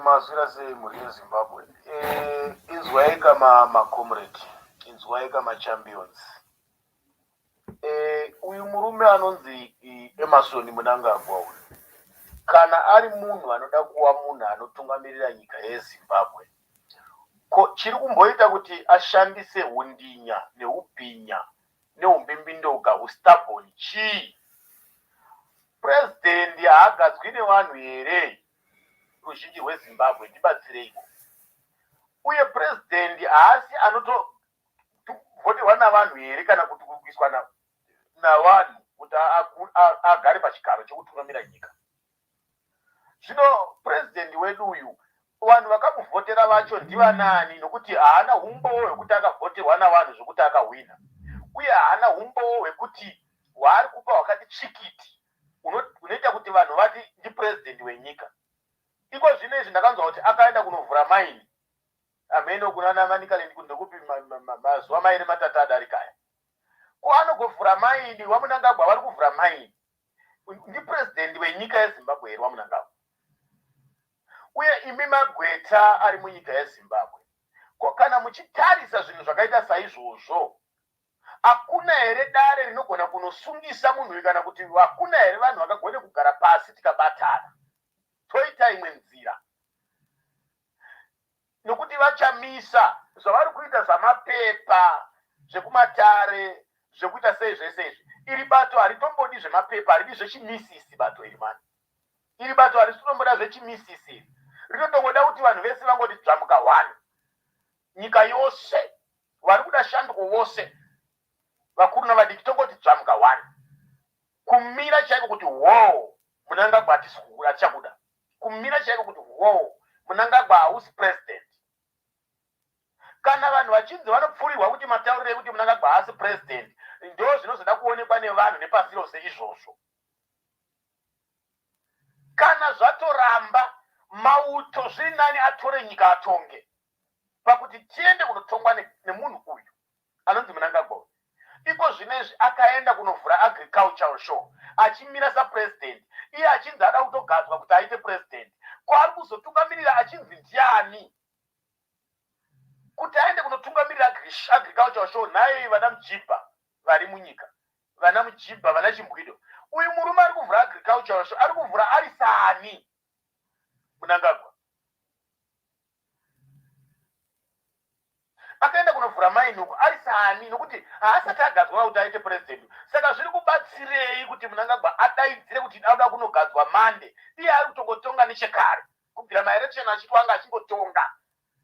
Maswera sei mhuri yeZimbabwe? Inzwai kama macomrade, inzwai kama champions. Uyu murume anonzi Emmerson Mnangagwa uyu, kana ari munhu anoda kuva munhu anotungamirira nyika yeZimbabwe, ko chiri kumboita kuti ashandise hundinya neubhinya neumbimbindoga hustubborn chii? President haagadzwi nevanhu here? Ruzhinji rweZimbabwe ndibatsireiwo. Uye president haasi anotovhoterwa navanhu here kana kuti kuiswa navanhu kuti agare pachigaro chekutungamira nyika? Zvino president wedu uyu, vanhu vakamuvhotera vacho ndivanani? Nokuti haana umbowo hwekuti akavhoterwa navanhu zvokuti akahwina, uye haana umbowo hwekuti hwaari kupa hwakati tsvikiti unoita kuti vanhu vati ndipurezidendi wenyika. Iko zvino izvi ndakanzwa kuti akaenda kunovhura maini hameno kunana Manicaland ndekupi mazuva mairi matatu adarika aya. Ko anogovhura maini waMunangagwa vari kuvhura maini, ndipurezidendi wenyika yeZimbabwe here waMunangagwa? Uye imi magweta ari munyika yeZimbabwe, ko kana muchitarisa zvinhu zvakaita saizvozvo, hakuna here dare rinogona kunosungisa munhu uyu, kana kuti hakuna here vanhu vakagone kugara pasi tikabatana toita imwe nzira? Nokuti vachamisa zvavari kuita zvamapepa zvekumatare zvekuita sei zvese izvi. Iri bato haritombodi zvemapepa, haridi zvechimisisi bato iri mani. Iri bato harisi kutomboda zvechimisisi iri, rinotongoda kuti vanhu vese vangoti dzvamuka one, nyika yose vari kuda shanduko vose, vakuru navadiki, tongoti dzvamuka one, kumira chaiko kuti wo Munangagwa hatichakuda, kumira chaiko kuti wo Munangagwa hausi president. Kana vanhu vachinzi vanopfurirwa kuti matauriro ekuti Munangagwa haasi president, ndo zvinozoda kuonekwa nevanhu nepasi rose izvozvo. Kana zvatoramba, mauto zviri nani atore nyika atonge pakuti tiende kunotongwa nemunhu uyu anonzi Munangagwa uyu. Iko zvino izvi akaenda kunovhura agricultural show achimira sapresident, iye achinzi ada kutogadzwa kuti aite president. Ko ari kuzotungamirira achinzi ndiani kuti aende kunotungamirira agricultural show? Nhai vana Mujibha vari munyika, vana Mujibha, vana Chimbwido, uyu murume ari kuvhura agricultural show ari kuvhura ari sani Munangagwa? Akaenda kunovhura maini uku ari saani? Nokuti haasati agadzwa kuti aite president. Saka zviri kubatsirei kuti Munangagwa adaidzire kuti anoda kunogadzwa mande, iye ari kutongotonga nechekare, kubvira maelection achitwa anga achingotonga?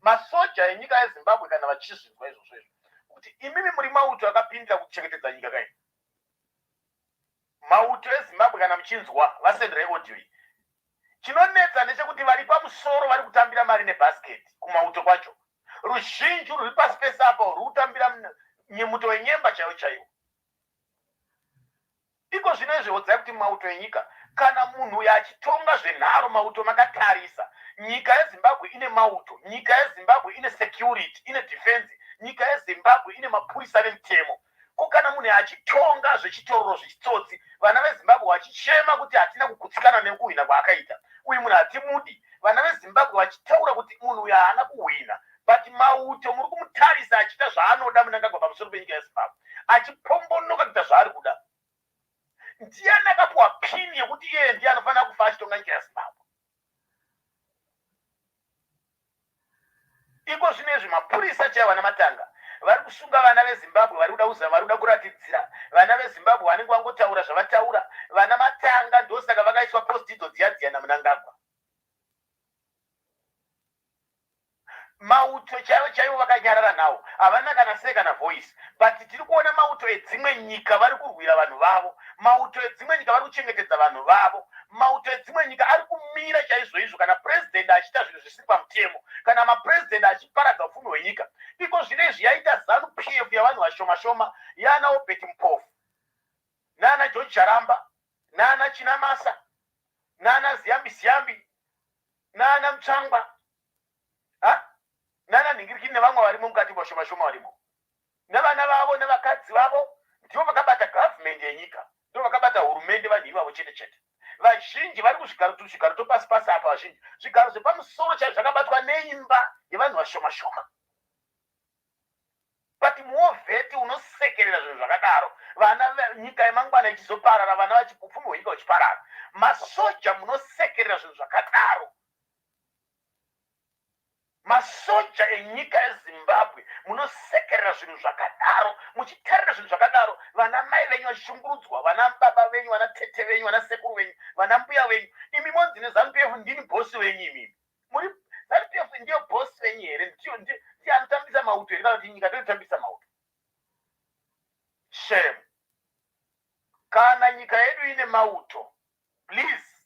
Masoja enyika yeZimbabwe, kana vachizvinzwa izvozvo izvo, kuti imimi muri mauto akapindira kuchengetedza nyika kai, mauto eZimbabwe, kana muchinzwa, vasenderai audio iyi. Chinonetsa ndechekuti vari pamusoro vari kutambira mari nebhasiketi kumauto kwacho. Ruzhinji rwuri pasi pese apa rwuri kutambira nyemuto wenyemba chaiwo chaiwo. Iko zvino izvi hodzai kuti mauto enyika, kana munhu uyo achitonga zvenharo, mauto makatarisa. Nyika yeZimbabwe ine mauto, nyika yeZimbabwe ine security, ine defense, nyika yeZimbabwe ine mapurisa nemutemo. Ko kana munhu achitonga zvechitororo, zvechitsotsi, vana veZimbabwe vachichema kuti hatina kugutsikana nekuhwina kwaakaita uyu munhu, hatimudi, vana veZimbabwe vachitaura kuti munhu uyu haana kuhwina, but mauto muri kumutarisa achiita zvaanoda Munangagwa pamusoro penyika yeZimbabwe, achipombonoka kuita zvaari kuda? Ndiani akapiwa pini yekuti iye ndiye anofanira kufa achitonga nyika yeZimbabwe? Iko zvino izvi mapurisa chaivo vana Matanga vari kusunga vana veZimbabwe vari kuda kuza, vari kuda kuratidzira, vana veZimbabwe vanenge vangotaura zvavataura. Vana Matanga ndosaka vakaiswa post idzo dziya dziya naMunangagwa. Mauto chaivo chaivo vakanyarara nawo, havana kana say kana voice, but tiri kuona mauto edzimwe nyika vari kurwira vanhu vavo, mauto edzimwe nyika vari kuchengetedza vanhu vavo, mauto edzimwe nyika ari kumira chaizvoizvo kana purezidendi achiita zvinhu zvisiri pamutemo, kana mapurezidendi achiparadza upfumi hwenyika. Iko zvino izvi yaita ZANU PF yavanhu vashoma shoma, yaana Obert Mpofu naana George Charamba naana Chinamasa naana Ziyambi Ziyambi naana Mutsvangwa ha nana nhingirikini nevamwe varimo mukati vashoma shoma varimo nevana vavo nevakadzi vavo, ndivo vakabata gavhumendi yenyika, ndivo vakabata hurumende, vanhu ivavo chete chete. Vazhinji vari kuzvigaro tuzvigaro twepasi pasi apa, vazhinji zvigaro zvepamusoro chaizvo zvakabatwa neimba yevanhu vashoma shoma. But muwar vet unosekerera zvinhu zvakadaro, vana nyika yemangwana ichizoparara, vana vachipfumi hwenyika huchiparara. Masoja munosekerera zvinhu zvakadaro. Masoja enyika yeZimbabwe munosekerera zvinhu zvakadaro, muchitarira zvinhu zvakadaro, vana mai venyu vachishungurudzwa, vana baba venyu, vana tete venyu, vana sekuru venyu, vana mbuya venyu. Imi monzi neZanu PF ndini bhosi venyu imimi. Muri ZANU PF ndiyo boss venyu here? Ndiyo ndiye anotambisa mauto here kana kuti nyika ndinotambisa mauto? Shame. Kana nyika yedu ine mauto, please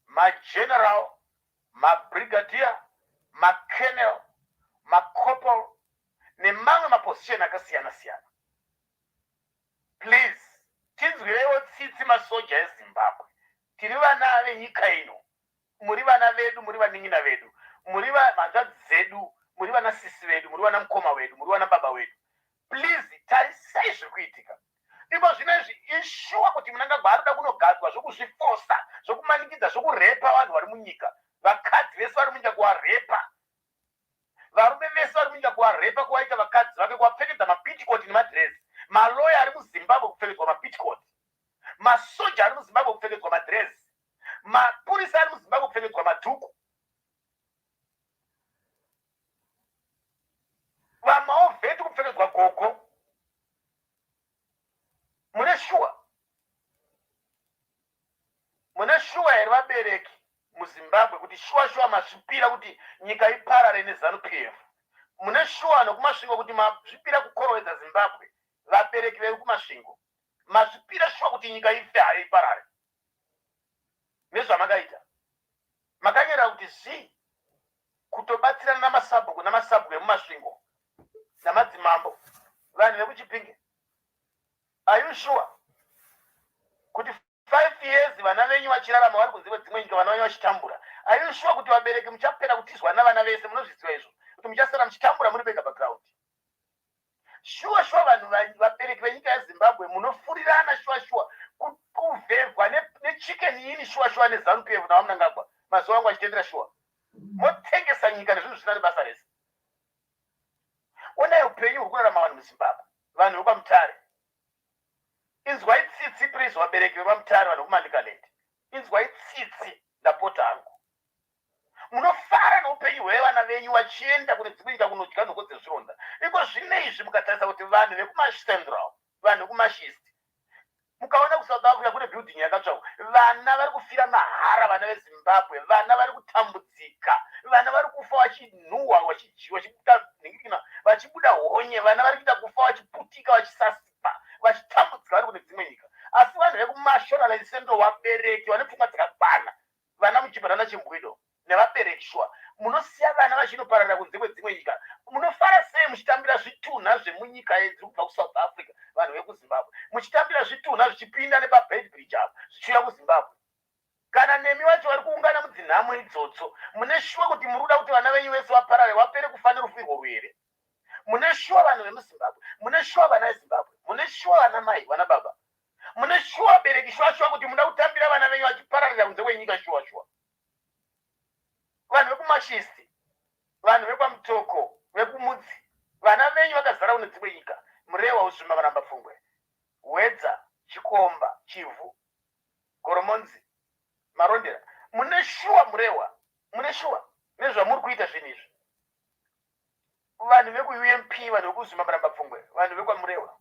mageneral, mabrigadier, macolonel, macorporal nemamwe maposition akasiyana siyana, please tinzwireiwo tsitsi masoja eZimbabwe. Tiri vana venyika ino, muri vana vedu, muri vanin'ina vedu, muri hanzvadzi dzedu, muri vana sisi vedu, muri vana mukoma vedu, muri vana baba vedu. Please tarisai zviri kuitika iko zvino izvi. Ishuwa kuti Mnangagwa ari kuda kunogadzwa zvokuzvifosa, zvokumanikidza, zvokurepa vanhu vari munyika, vakadzi vese vari munyika kuvarepa, varume vese vari munyika kuvarepa, kuvaita vakadzi vake, kuvapfekedza mapitikoti nemadhirezi, maloya ari muZimbabwe kupfekedzwa mapitikoti, masoja ari muZimbabwe kupfekedzwa madhirezi, mapurisa ari muZimbabwe kupfekedzwa madhuku, vamawar vet kupfekedzwa gogo. Mune shuwa? Mune shuwa here vabereki muZimbabwe kuti shuwa shuwa mazvipira kuti nyika iparare neZANU PF? Mune shuwa nokuMasvingo kuti mazvipira kukorowedza Zimbabwe? Vabereki vedu kuMasvingo, mazvipira shuwa kuti nyika ife hayo, iparare nezvamakaita? Makanyarara kuti zii, kutobatsirana namasabhuku, namasabhuku emuMasvingo namadzimambo, vanhu vekuChipinge. Are you sure kuti 5 years vana venyu vachirarama vari kunze kwedzimwe nyika, vana venyu vachitambura? Are you sure kuti vabereki muchapera kutizwa navana vese? Munozviziva izvo kuti muchasara muchitambura muri vega paground? Shuwa shuwa vanhu, vabereki venyika yeZimbabwe, munofurirana shuwa shuwa kuvhevhwa neChicken Inn shuwa shuwa neZANU PF navaMnangagwa mazuva angu achitendera? Shuwa motengesa nyika nezvinhu zvisina nebasa rese. Onai upenyu huri kurarama vanhu muZimbabwe. Vanhu vekwaMutare, inzwai tsitsi please. Vabereki vekwaMutare, vanhu vekuManicaland, inzwai tsitsi, ndapota hangu. Munofara neupenyu hwevana venyu vachienda kune dzimwe nyika kunodya nhoko dzezvironda. Iko zvine izvi mukatarisa kuti vanhu vekuMash Central, vanhu vekuMash East, mukaona kuSouth Africa kune building yakatsvakwa, vana vari kufira mahara, vana veZimbabwe, vana vari kutambudzika, vana vari kufa vachinhuhwa, vachidyiwa, vachibuda nhingirikina, vachibuda honye, vana vari kuita kufa vachiputika, vachisasipa, vachitambudzika vari kune dzimwe nyika. Asi vanhu vekuMashonaland Central, vabereki vane pfungwa dzakakwana, vana muchibva nana Chimbwido nevabereki, shuwa munosiya vana vachinopararira kunze kwedzimwe nyika? Munofara sei muchitambira zvitunha zvemunyika dziri kubva kuSouth Africa? Vanhu vekuZimbabwe muchitambira zvitunha zvichipinda nepaBeitbridge apo zvichiuya kuZimbabwe. Kana nemi vacho vari kuungana mudzinhamo idzodzo, mune shuwa kuti muri kuda kuti vana venyu vese vaparare, vapere kufa nerufu irworwu here? Mune shuwa vanhu vemuZimbabwe? Mune shuwa vana veZimbabwe? Mune shuwa vana mai, vana baba? Mune shuwa bereki, shuwa shuwa kuti muda kutambira vana venyu vachipararira kunze kwenyika? Shuwa shuwa vanhu vekuMash East, vanhu vekwaMutoko, vekuMudzi, vana venyu vakazara kune dzimwe nyika, Murewa, Uzvimba, Varamba, Pfungwe, Wedza, Chikomba, Chivhu, Goromonzi, Marondera, mune shuwa? Murewa, mune shuwa nezvamuri kuita zvinhu izvi? Vanhu vekuUMP, vanhu vekuZvimba, Maramba, Pfungwe, vanhu vekwaMurewa,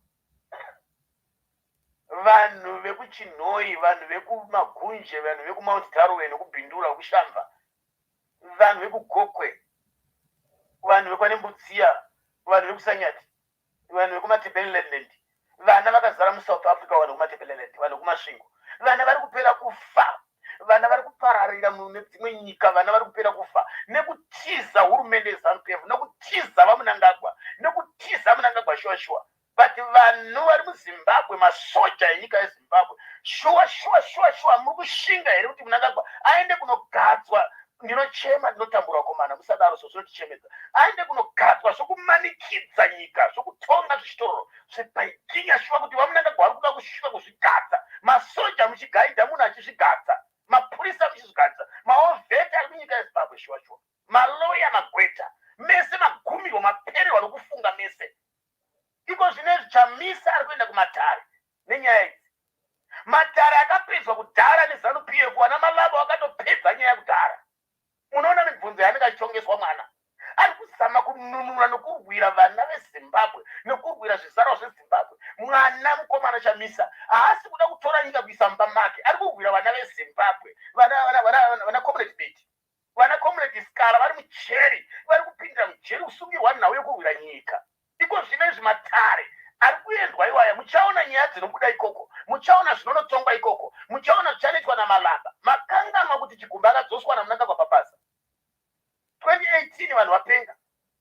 vanhu vekuChinhoi, vanhu vekuMagunje, vanhu vekuMount Darwin, vekuBindura, vekuShamva, vanhu vekuGokwe, vanhu vekwaNembudziya, vanhu vekuSanyati, vanhu vekuMatebeleland, vana vakazara muSouth Africa, vanhu vekuMatebeleland, vanhu vekuMasvingo, vana vari kupera kufa, vana vari kupararira mune dzimwe nyika, vana vari kupera kufa nekutiza hurumende yeZANU PF, nekutiza vaMnangagwa, nekutiza Mnangagwa. Shuwa shuwa, but vanhu vari muZimbabwe, masoja enyika yeZimbabwe, shuwa shuwa shuwa shuwa muri kushinga here kuti Mnangagwa aende kunogadzwa? Ndinochema, ndinotambura komana, musadaro so, zvinotichemedza. Aende kunogadzwa zvokumanikidza nyika, zvokutonga zvichitororo zvebhaikinya? Shuwa kuti vaMnangagwa vari kuda kusvika kuzvigadza, masoja muchigaidha munhu achizvigadza? Mapurisa muchizvigadza, mawar vet ari munyika yeZimbabwe, shuwa shuwa, maloya, magweta, mese magumirwa, mapererwa nokufunga mese. Iko zvinezvi Chamisa ari kuenda kumatare nenyaya idzi. Matare akapedzwa kudhara neZANU PF. Vana Malaba vakatopedza nyaya kudhara. Munoona mibvunzo yaanenge achitongeswa. Mwana ari kuzama kununura nokurwira vana veZimbabwe nokurwira zvizvarwa zveZimbabwe. Mwana mukomana Chamisa haasi kuda kutora nyika kuisa mumba make. Ari kurwira vana veZimbabwe, vana Comrade Biti, vana Comrade Sikhala vari mujeri, vari kupindira mujeri kusungirwa nhau yekurwira nyika. Iko zvino izvi matare ari kuendwa iwaya. Muchaona nyaya dzinobuda ikoko, muchaona zvinonotongwa ikoko, muchaona zvichanoitwa naMalaba. Makanganwa kuti Chigumba akadzoswa naMnangagwa pabasa 2018, vanhu vapenga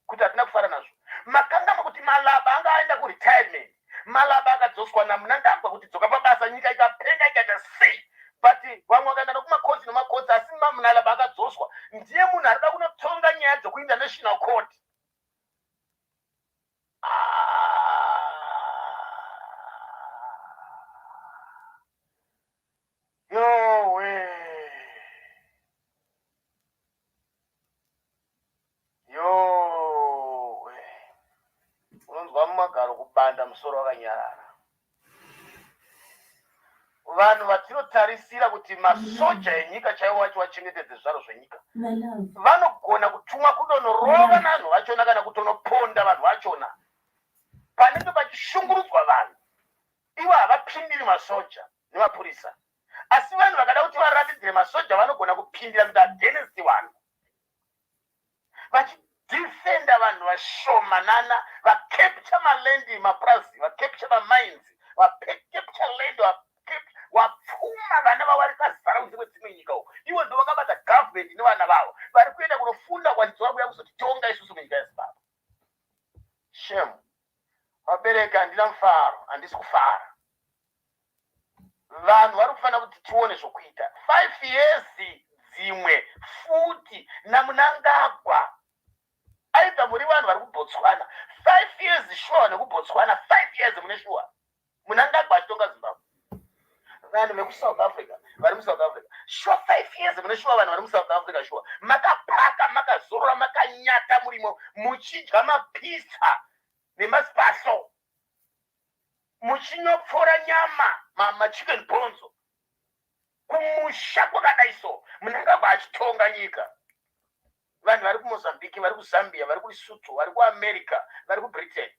kuti hatina kufara nazvo. Makanganwa kuti Malaba anga aenda kuretirement, Malaba akadzoswa naMnangagwa kuti dzoka pabasa. Nyika ikapenga, ikaita sei, but vamwe vakaenda nokumakotsi nomakotsi, asi Malaba akadzoswa. Ndiye munhu arida kunotonga nyaya dzokuInternational Court. Ah. Yowe, yowe, unonzwa mumagaro kubanda musoro wakanyarara. Vanhu vatinotarisira kuti masoja enyika chaivo vacho vachengetedze zvaro zvenyika My love. vanogona kutumwa kudonorova navanhu vachona kana kutonoponda vanhu vachona panenge pachishungurudzwa vanhu. Ivo havapindiri, masoja nemapurisa, asi vanhu vakada kuti varatidzire, masoja vanogona kupindira kuti against vanhu, vachidefenda vanhu vashomanana vacapture maland, mapurazi, vacapture mamines, vacapture land, wapfuma. Vana vavo vari kazara kunze kwedzimwe nyika uko. Ivo ndo vakabata government nevana vavo vari kuenda kunofunda kwachidzoka kuya kuzotitonga isusu munyika yeZimbabwe. Shame, vabereki. Handina mufaro, handisi kufara. Vanhu vari kufanira kuti tione zvokuita. 5 years dzimwe futi naMnangagwa. Aibva muri vanhu vari kuBotswana, 5 years sure nekuBotswana, 5 years mune sure Mnangagwa achitonga Zimbabwe. Vanhu vekuSouth Africa, vari muSouth Africa, sure, 5 years mune sure. Vanhu vari muSouth Africa, sure, makapaka, makazorora, makanyata murimo, muchidya mapizza nemaspaso, muchinyopfora nyama, machicken bonzo kumusha kwakadai. So Mnangagwa achitonga nyika. Vanhu vari kuMozambique, vari kuZambia, vari kuLesotho, vari kuAmerica, vari kuBritain,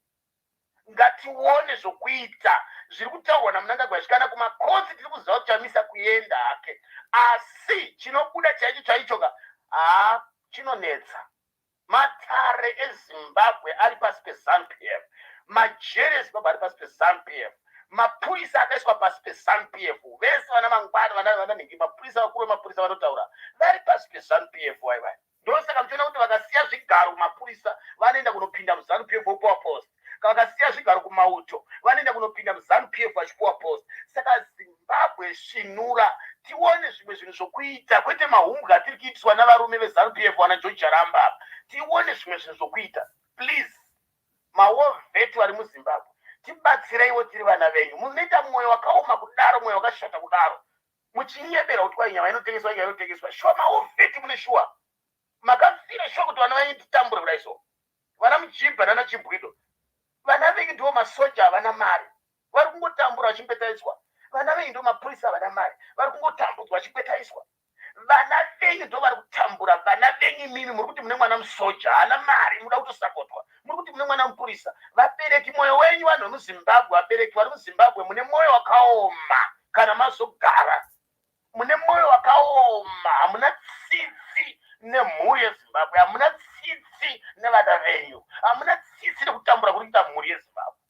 ngatione zvokuita. Zviri kutaurwa naMnangagwa kana kumakotsi, tiri kuziva kuti Chamisa kuenda hake, asi chinobuda chaicho chaicho ka, haa, chinonetsa. Matare eZimbabwe ari pasi peZANU PF, majeri eZimbabwe ari pasi peZANU PF, mapurisa akaiswa pasi peZANU PF. Vese vana mangwana, vana nhingi, mapurisa, vakuru vemapurisa vanotaura vari pasi peZANU PF. Waivai, ndosaka muchiona kuti vakasiya zvigaro kumapurisa, vanoenda kunopinda muZANU PF vopuwa post. Vakasiya zvigaro kumauto, vanoenda kunopinda muZANU PF vachipuwa post. Saka Zimbabwe, svinura, tione zvimwe zvinhu zvokuita, kwete mahumbwe atiri kuitiswa navarume veZANU PF, vana George Charamba. Tione zvimwe zvinhu zvokuita, please. Mawar vet vari muZimbabwe, tibatsireiwo, tiri vana venyu. Munoita mwoyo wakaoma kudaro, mwoyo wakashata kudaro, muchinyebera kuti kwai nyama inotengeswa, nyama inotengeswa. Shuwa, mawar vet mune shuwa makafira shuwa kuti vana venyu titambure kudai? So vana Mujibha nana Chibwido, vana venyu ndivo masoja, havana mari, vari kungotambura vachimbetaiswa. Vana venyu ndo mapurisa, havana mari, vari kungotambudzwa vachimbetaiswa. Vana venyu ndo vari kutambura. Vana venyu imimi muri kuti mune mwana musoja, haana mari, muda kutosapotwa. Muri kuti mune mwana mupurisa. Vabereki, mwoyo wenyu, vanhu vemuZimbabwe, vabereki vari muZimbabwe, mune mwoyo wakaoma. Kana mazogara, mune mwoyo wakaoma. Hamuna tsitsi nemhuri yeZimbabwe, hamuna tsitsi nevana venyu, hamuna tsitsi nekutambura kuri kuita mhuri yeZimbabwe.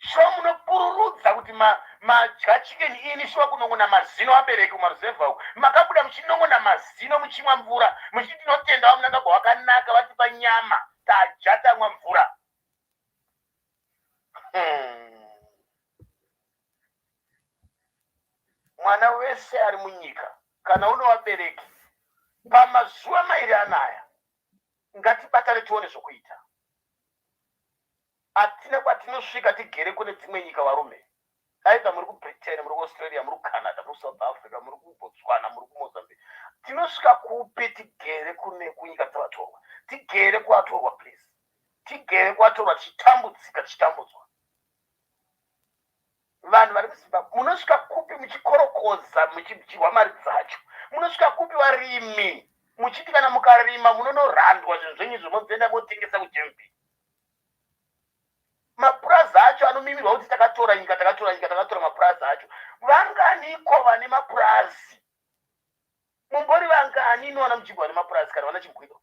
Shuwa munopururudza kuti madya Chicken Inn. Shuwa kunon'ona mazino, abereki kumaruzevha uku, makabuda muchinon'ona mazino, muchimwa mvura, muchiti tinotenda vaMnangagwa wakanaka, vatipa nyama, tadya, tamwa mvura. Mwana wese ari munyika, kana une vabereki, pamazuva mairi anaya ngatibatane, tione zvokuita. Hatina kwatinosvika tigere kune dzimwe nyika. Varume, aidha muri kuBritain, muri kuAustralia, muri kuCanada, muri kuSouth Africa, muri kuBotswana, muri kuMozambique. Tinosvika kupi tigere kune kunyika dzavatorwa? Tigere kuvatorwa, please. Tigere kuvatorwa tichitambudzika, tichitambudzwa. Vanhu vari muZimbabwe, munosvika kupi muchikorokoza, muchidyiwa mari dzacho? Munosvika kupi varimi muchiti kana mukarima munonorandwa zvinhu zvenyu zvomozoenda motengesa kuGMB? Mapurazi acho anomimirwa kuti takatora nyika, takatora nyika, takatora mapurazi acho. Vanganiko vane mapurazi? Mumbori vangani inowana muchigwa nemapurazi kana vana chigwido?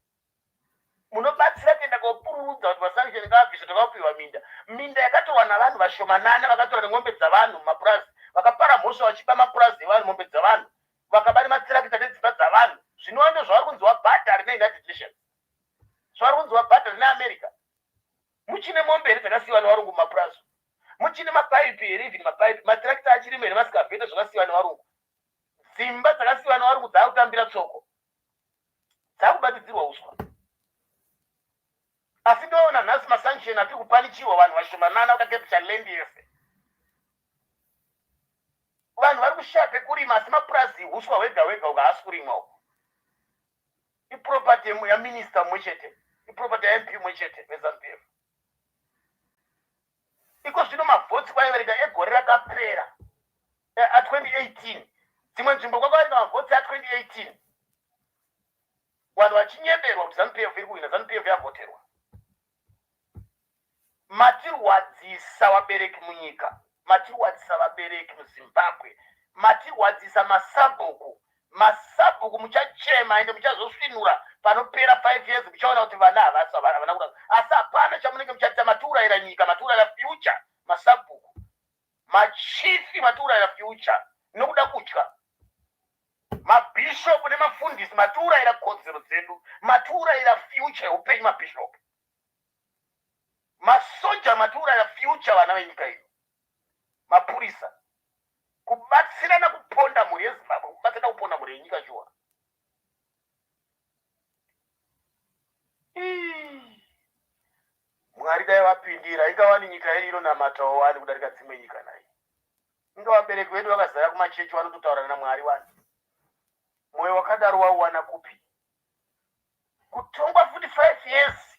Munobatsira kuenda kopururudza kuti masanction ngaabviswe, takapiwa minda. Minda yakatorwa navanhu vashomanana vakatora nemombe dzavanhu mumapurazi, vakapara mhosva vachiba mapurazi evanhu, mombe dzavanhu, vakaba nematirakita nedzimba dzavanhu. Zvinova ndo zvavari kunzi wabhadhari neUnited Nations, zvavari kunzi wabhadhari neAmerica. Muchine mombe here dzakasiyiwa nevarungu mumapurazi? Muchine mapaipi here? Even mapaipi, matirakita achirimo here? Masikavheta zvakasiyiwa nevarungu, dzimba dzakasiyiwa nevarungu dzaakutambira tsoko, dzakubatidzirwa uswa. Asi ndoona nhasi masanction atiri kupanichiwa, vanhu vashomanana vakacapture land yese. Vanhu vari kushaya pekurima, asi mapurazi uswa hwega hwega ukaasi kurimwa uko. Iproperty yaminista mumwe chete, iproperty yaMP mumwe chete weZANU PF. Iko zvino mavhotsi kwaiverenga egore rakapera a2018, dzimwe nzvimbo kwakaverenga mavhotsi a2018, vanhu vachinyeberwa kuti ZANU PF iri kuhwina, ZANU PF yavhoterwa. Matirwadzisa vabereki munyika, matirwadzisa vabereki muZimbabwe, matirwadzisa masabhuku. Masabhuku muchachema ende muchazosvinura panopera 5 years. Muchaona kuti vana havasi havana kurasa, asi hapana chamunenge muchaita. Matiurayira nyika, matiurayira future. Masabhuku, machifi, matiurayira future nokuda kutya. Mabhishopu nemafundisi, matiurayira kodzero dzedu, matiurayira future yeupenyu. Mabhishopu, masoja, matiurayira future vana venyika ino. Mapurisa, kubatsirana kuponda mhuri yeZimbabwe, kubatsirana kuponda mhuri yenyika. Shuwa, Mwari dai vapindira. Ingawani nyika yedu inonamatawo wani kudarika dzimwe nyika nai. Inga vabereki vedu vakazara kumachechi, vanototaura naMwari wani. Mwoyo wakadaro wauwana kupi? Kutongwa futi 5 years.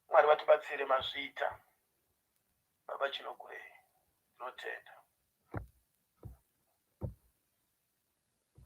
Mwari vatibatsire. Mazviita, Baba Chinogurei, tinotenda.